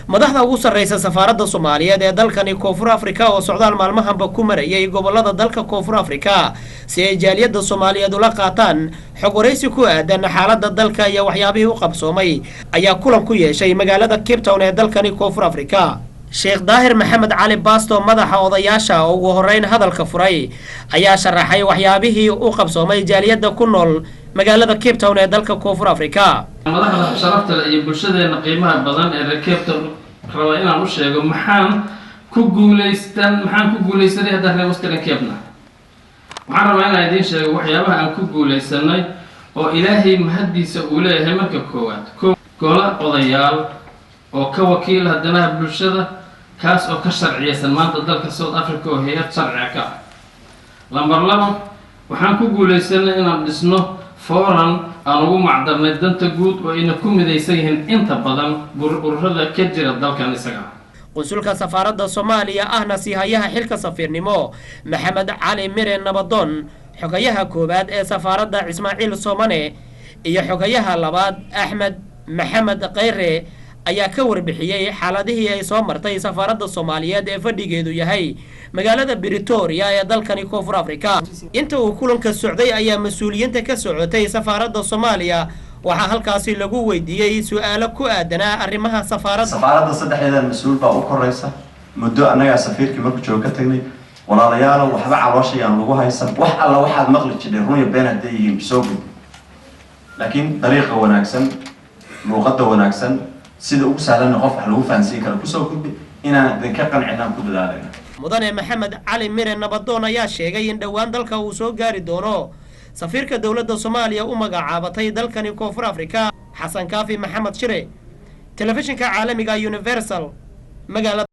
Madaxda ugu sarreysa safaaradda Soomaaliyeed ee dalkani Koonfur Afrika oo socdaal maalmahanba ku marayay gobolada dalka Koonfur Afrika si ay jaaliyadda Soomaaliyeed ula qaataan xog waraysi ku aadan xaaladda dalka iyo waxyaabihii u qabsoomay, ayaa kulan ku yeeshay magaalada Cape Town ee dalkani Koonfur Afrika. Sheekh Daahir Maxamed Cali Baasto, madaxa odayaasha oo ugu horreyn hadalka furay, ayaa sharaxay waxyaabihii u qabsoomay jaaliyadda ku nool magaalada Cape Town ee dalka Koonfur Afrika. Madaxda sharafta leh iyo bulshadeena qiimaha badan ee reer Cape Town, rabaa inaan u sheego maxaan ku guulaysanay haddaan reer Western Cape-na. Waxaan rabaa inaan idiin sheego waxyaabaha aan ku guulaysanay oo Ilaahay mahaddiisa uu leeyahay. Marka koowaad, gola odayaal oo ka wakiil haddanaha bulshada, kaas oo ka sharciyeysan maanta dalka South Africa oo hay-ad sharciga ka ah. Lambar 2, waxaan ku guulaysanay inaan dhisno forum aan ugu magacdarnay Danta Guud, oo ayna ku midaysan yihiin inta badan ururada ka jira dalkan isaga. Qunsulka safaaradda Soomaaliya ahna siihayaha xilka safiirnimo, Maxamed Cali Mire Nabadoon, xogayaha koowaad ee safaaradda, Ismaaciil Soomane, iyo xogayaha labaad, Axmed Maxamed Kheyre, ayaa ka warbixiyey xaaladihii ay soo martay safaaradda Soomaaliyeed ee fadhigeedu yahay magaalada Britoria ee dalkani Koonfur Afrika. Inta uu kulanka socday ayaa mas-uuliyiinta ka socotay safaaradda Soomaaliya waxaa halkaasi lagu weydiiyey su-aalo ku aadanaa arrimaha safaaradda. Safaaradda saddexdeedan mas-uul baa u koraysa. Muddo annagaa safiirkii markuu joogo ka tagnay. Walaalayaalo, waxba calooshayaan lagu haysan. Wax alla waxaad maqli jidhay, run iyo been hadday yihiin, soo gudbi, laakiin dariiqa wanaagsan, luuqadda wanaagsan, sida ugu sahlanna qof wax lagu fahansiin karo kusoo gudbi. Inaan idinka qancinaan ku dadaalayna. Mudane Maxamed Cali Mire Nabadoon ayaa sheegay in dhowaan dalka uu soo gaari doono safiirka dowladda Soomaaliya u magacaabatay dalkani Koonfur Afrika. Xasan Kaafi Maxamed Shire, Telefishinka Caalamiga Universal, magaalada.